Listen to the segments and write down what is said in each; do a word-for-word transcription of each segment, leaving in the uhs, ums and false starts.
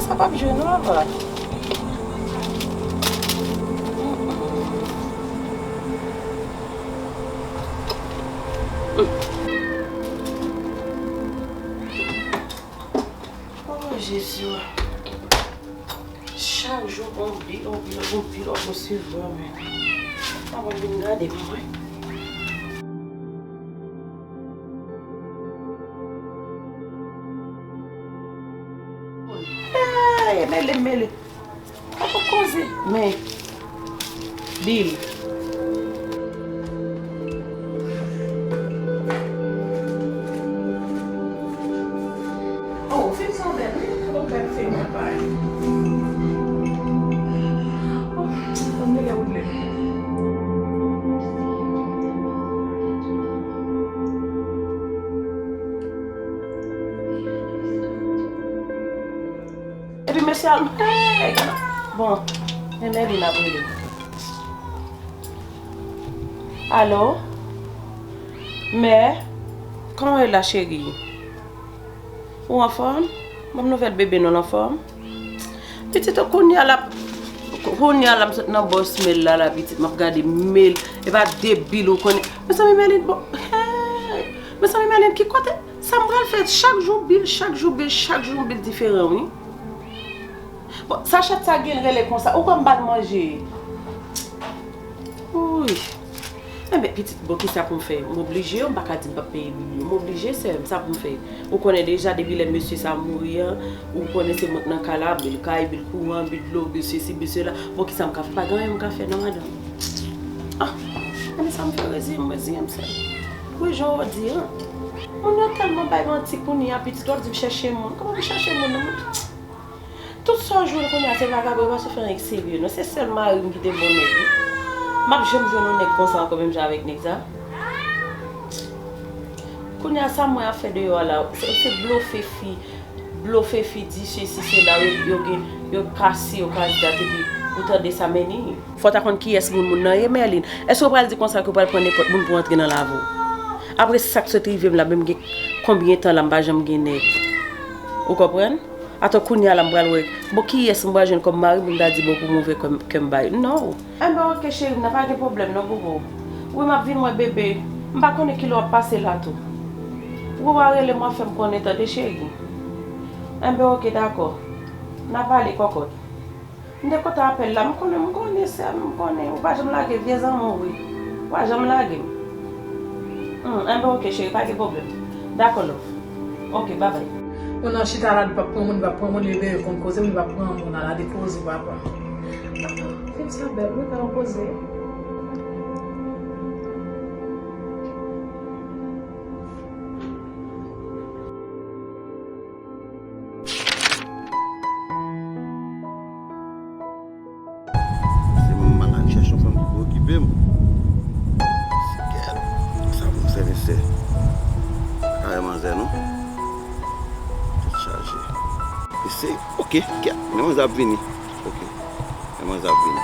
Sa p ap jwe non, papa. Oh, Jezi. Chak jou, gon bil, gon bil, gon bil w ap resevwa, men. Sa va vin gade m, wi. Hey, mele, mele. Pa fè koze, men. Bil. Oh, fim sa bèl, wi. Yon bèl fim, papa. Oh, ann mele woule. Epi mesye al, hey, bon, men Merlin ap rele. Alo? Mè, kòman w ye la, cheri? Ou anfòm? Ban m nouvèl bebe non, l anfòm? Pitit, kounye a l ap, kounye a l ap sot nan bòs mèl la, la, pitit, m ap gade mèl, e pa de bil ou konnen. Mezanmi, Merlin, bon, hey! Mezanmi, Merlin, ki kote? Sa m pral fè, chak jou bil, chak jou bil, chak jou yon bil diferan, wi. Bon, sa chat sa gen rele konsa, ou kwè m ba l manje? Wouy. Enben, pitit, bon, kisa pou m fè? M oblije, m pa ka di m p ap peye bil yo. M oblije, sè m, sa pou m fè? Ou konnen deja, depi lè mesye sa mouri an, ou konnen se mwen k nan kay la, bil kay, bil kouran, bil dlo, bil sesi, bil sela. Bon, kisa m ka fè? Pa gen anyen m ka fè, non, madanm. Ah, men sa m fè, reziye m, reziye m, sè m. Wi, jan w di an. Moun yo tèlman bay manti kounye a, pitit, w ap di m chèche moun. Kòman pou chèche moun nan? Tout sa w jwenn kounye a se vagabon, yo pa sou fè anyen k serye non. Se sèl mari m ki te bon nèg wi. M ap janm jwenn yon nèg konsa ankò menm jan avèk nèg sa. Kounye a sa m wè ap fè deyò a la, se, se blofe fi, blofe fi, di sesi sela, yo, yo gen, yo kase, yo kase dat epi ou tande sa men ni. Fò w ta konn kiyès moun moun nan ye, Merlin. Èske w pral di konsa ke w pral pran nenpòt moun pou antre nan lavi w? Apre sa k sot rive m la, menm gen konbyen tan la m pa janm gen nèg. Ou konprann? Atò kounye a la m pral wè, bon, kiyès m pral jwenn kòm mari pou m ta di, bon, pou m ouvè kè m, kè m bay. Non. Enben, oke, cheri m nan, pa gen pwoblèm non, boubou. Wi, m ap vin wè bebe. M pa konnen kilè w ap pase la tou. Ou a rele m, w a fè m konnen, tande, cheri. Enben, oke, dakò. N a pale, kòkòt. M te kontan apèl la, m konnen, m konnen, sè m, m konnen. Ou pa janm lage vye zanmi w, wi. Ou pa janm lage m. Hmm, enben, oke, cheri, pa gen pwoblèm. Dakò, love. Oke, babay. Moun nan chita la, li p ap pran moun, li p ap pran moun, li byen konn koze, li p ap pran moun, ala de koze, papa. Fim sa bèl, wi, pa yon koze. Se mwen m al chèche yon fanm ki pou okipe m. Se kèt. Sa pou m fè, mesye? Pa ka wè manzè, non. Tèt chaje. Mesye, oke, kèt. Men manzè ap vini. Oke. Men manzè ap vini.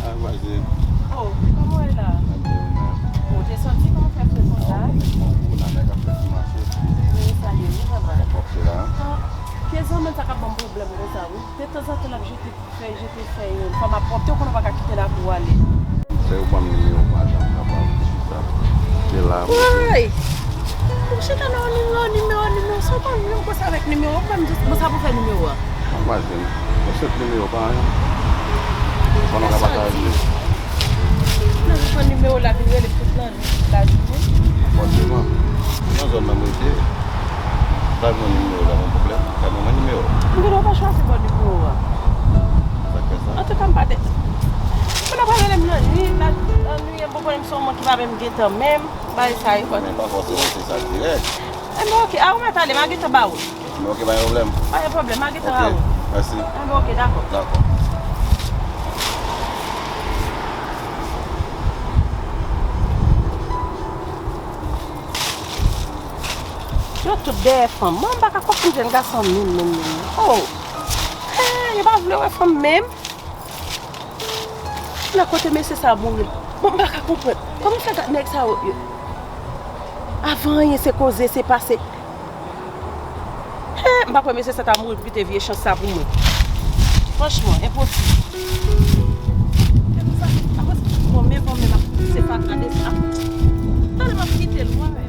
Ah, vwazen. Oh, kòman w ye la? Mwen byen, mwen. Ou te soti, kòman fè fre konsa? Ah, mwen, mwen, mwen, nan nèg ap fè ti mache. Mwen salye, wi, papa. Kòman w ye la? Ah, ke zanmann sa k ap ban m pwoblèm konsa, wi. Detanzantan, l ap jete fèy, jete fèy, fò m ap pwòpte, ou konnen w pa ka kite lakou ale. Lè yo ban m nimewo, m pa janm kapab, chita. Se la, mwen. Woy! Ou chita nan yon nimewo, nimewo, nimewo. Sa w pran nimewo konsa avèk nimewo? Ou ban m jis, bon, sa pou fè nimewo a? Mwen pa jwenn. Yon senp nimewo, pa anyen. Pandan w ka pataje. Nan, ou pran nimewo la, vin rele m tout lannwit, tout lajounen. Fòseman. Nan zòn nan m rete, pa jwenn nimewo la, gon pwoblèm. Kay mwen, mwen nimewo. M genlè pa chwazi bòn nimewo a. Sa k fè sa? Antouka, m pa te, moun nan pa rele m lannwit, la, lannwit, m pa konnen m se yon moun ki pa menm gen tan menm, bagay sa yo. Men pa fòseman se sa dirèk. Enben, oke, a ou mèt ale, m a gentan ba ou l. Enben, oke, pa gen pwoblèm. Pa gen pwoblèm, m a gentan ba ou l. Oke, mèsi. Enben, oke, dakò. Dakò. Yo tout dèyè fanm. Mwen, m pa ka konprann jèn gason menm, menm, menm. Oh! Eh, yo pa vle wè fanm menm. Nan kote mesye sa mouri. Bon, m pa ka konprann. Kòman fè gad nèg sa yo, yo? Avan anyen, se koze, se pase. He, m pa kwè mesye sa ta mouri pou kite vye chans sa pou mwen. Franchman, enposib. Se pou sa, apre sa, bon, men bon, men m ap se fatra de sa. Tande m ap kite l, mwen menm.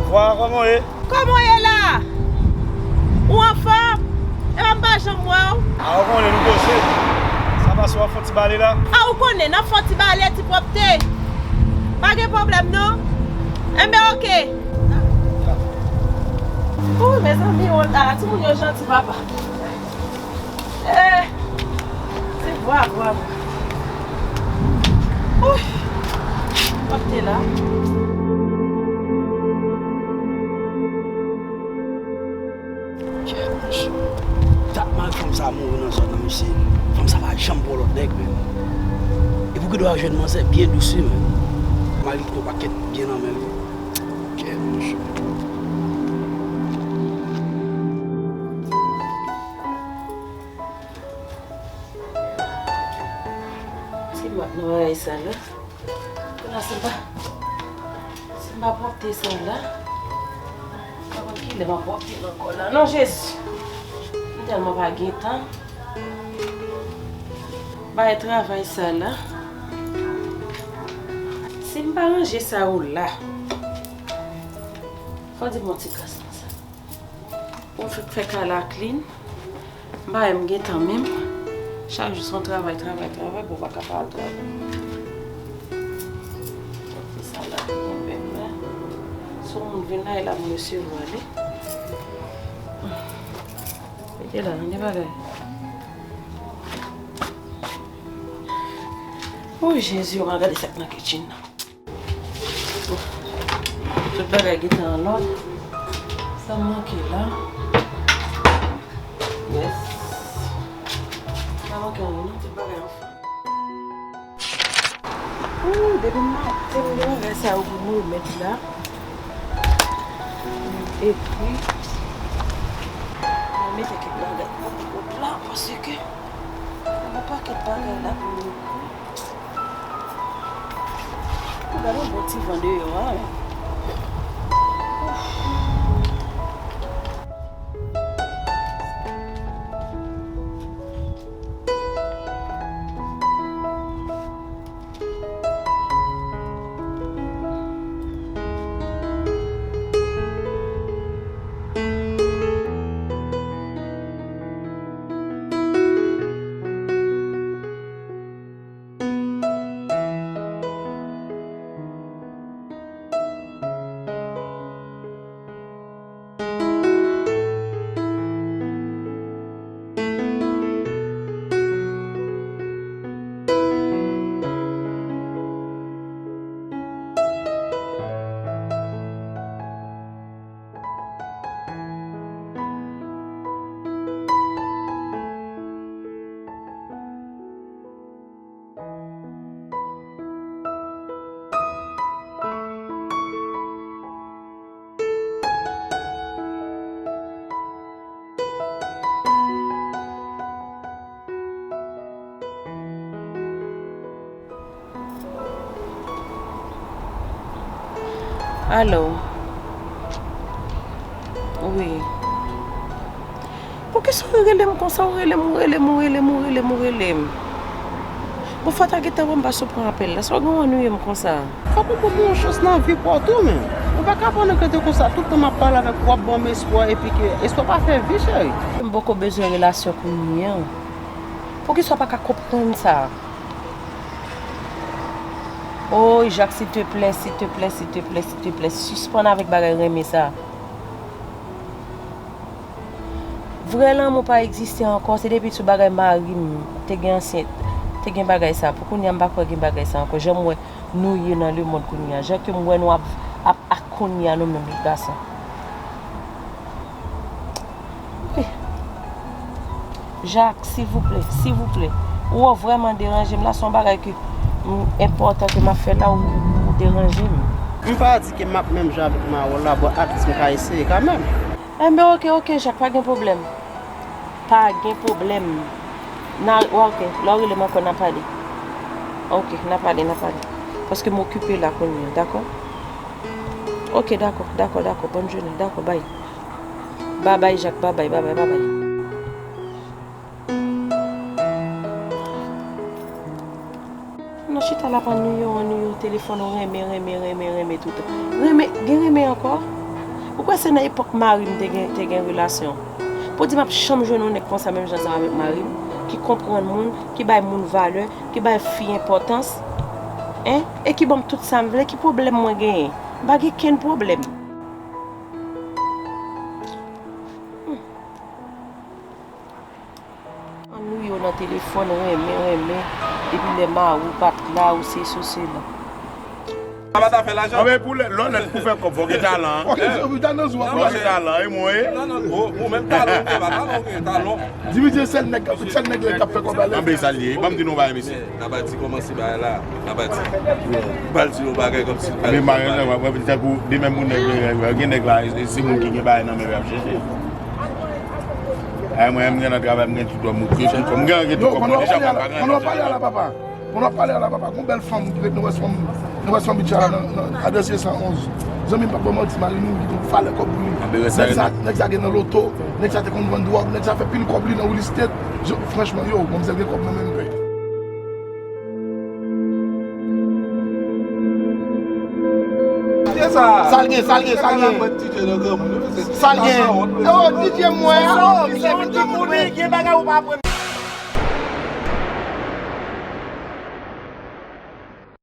Vwa, kòman w ye? Kòman w ye la? Ou anfòm? Epa m pa janm wè w. A, ou konnen nou poze. Sa pase w ap fè yon ti bale la? A, ou konnen, n ap fè yon ti bale, ti pwòpte. Pa gen pwoblèm non. Enben, oke. Wi, mezanmi, ala timoun yo janti, papa. Eh, se vwa, vwa, vwa. Ouh, pap te la. Kèt, mesye. Dat mari fanm sa mouri nan zòn nan, mesye. Fanm sa pa janm pran lòt nèg, menm. E pou ki dwa jwenn manzè byen dous, wi, menm. Mari li gen yon pakèt byen nan men l, wi. Kèt, mesye. Ti mat nan bagay sa la. Kounye a si m pa, si m pa pwòpte sa la, m pa konn kilè m ap pwòpte l ankò la. Non, Jezi! M tèlman pa gen tan. Bay travay sa la. Si m pa ranje sa yo la, fò di m yon ti gras nan sa. Pou m fè, fè kay la klin. M pa wè m gen tan menm. Chak jou se yon travay, travay, travay, bon, pa ka pa al travay. Sa la, gen bèl la. Si yon moun vin la, e la pou m resevwa li. Mete la, gen bagay. O Jezi, yo mal gade sa k nan kitchen nan. Tout bagay gentan an lòd. Sa manke la. Yes. Pa manke anyen non, tout bagay anfòm. Ooh, depi maten m gen bagay sa yo pou m remèt la. Epi, mwen mete kèk bagay pou m pot la, paske gen yon pakèt bagay la pou m remèt. Ou gade yon bon ti van deyò a, wi. Alo. Wi. Poukisa ou rele m konsa? Ou rele m, ou rele m, ou rele m, ou rele m, ou rele m. Bon, fò w ta gentan wè m pa sou pran apèl la. Sa w gen w annuiye m konsa? Fòk ou ban mwen yon chans nan vi pa w tou, menm. Ou pa ka pandan ke te konsa, tout tan m ap pale avèk ou, w ap ban m espwa, epi ke espwa pa fè vi, cheri. M poko bezwen relasyon kounye a. Poukisa w pa ka konprann sa? Oy, Jak, silteplè, silteplè, silteplè, silteplè, sispann avèk bagay renmen sa. Vrè lanmou pa egziste ankò, se depi sou bagay mari m te gen ansyen, te gen bagay sa. Pou kounye a, m pa kwè gen bagay sa ankò. Jan m wè nou ye nan lemonn kounye a, jan ke m wè nou ap, ap ak kounye a nou menm lòt gason. Wi. Jak, silvouplè, silvouplè. Ou vrèman deranje m la, se yon bagay ke, mm, enpòtan ke m ap fè la, ou, ou, ou Deranje m. M pa di ke m ap menm jan avèk Marou la, but at least m ka eseye kanmenm. Enben, oke, oke, Jak, pa gen pwoblèm. Pa gen pwoblèm. N a, oke, lè w rele m ankò, n a pale. Oke, n a pale, n a pale. Paske m okipe la kounye a, dakò? Oke, dakò, dakò, dakò. Bòn jounen, dakò, bay. Babay, Jak, babay, babay, babay. Nan chita la pa nimewo, nimewo telefòn ou renmen, renmen, renmen, renmen toutan. Renmen, gen renmen ankò? Ou kwè se nan epòk mari m te gen, te gen relasyon? Pou di m ap janm jwenn yon nèg konsa menm jan sa avèk mari m, ki konprann moun, ki bay moun valè, ki bay fi enpòtans, en? E ki ban m tout sa m vle, ki pwoblèm mwen genyen? M pa gen kenn pwoblèm. An nou yo nan telefòn, renmen, renmen. Depi lè mari w pa t la, ou se sou sela. Sa pa ta fè lajan. Anben pou lè, lè w nèt pou fè kòb, fò w gen talan. Fò w gen talan, fò w gen talan, e mwen, e. Non, non, ou, ou menm talan, ou gen pa talan, ou gen talan. Dimitri, sèl nèg k ap, sèl nèg k ap fè kòb la. Anben sa l ye, ban m di nou bagay, mesye. Nabati kòmanse bagay la. Nabati. Bal di yon bagay kòmsi. Anben, mari, w ap wè tankou demen pou nèg, gen nèg la, se moun ki gen bagay nan men yo y ap chèche. Ay, mwen, m gen nan travay, m gen tout dòm, m gen tout kòb, m gen, gen tout kòb, mwen deja, mwen pa gen. Pandan w ap pale a la, papa. Pandan w ap pale a la, papa, gon bèl fanm, nou wè fanm, nou wè fanm bitch la nan, nan, adanse san onz. Zanmi m, pa ban manti, mari nou, li gon valè kòb pou li. Nèg sa, nèg sa gen nan loto, nèg sa te konn vann dwòg, nèg sa fè pil kòb li nan real estate. Franchman, yo, manmzèl gen kòb nan men l, bèy. Sa l gen, sa l gen, sa l gen. Sa l gen. Yo, D J m wè a. Misye vin di moun li gen bagay ou pa aprann.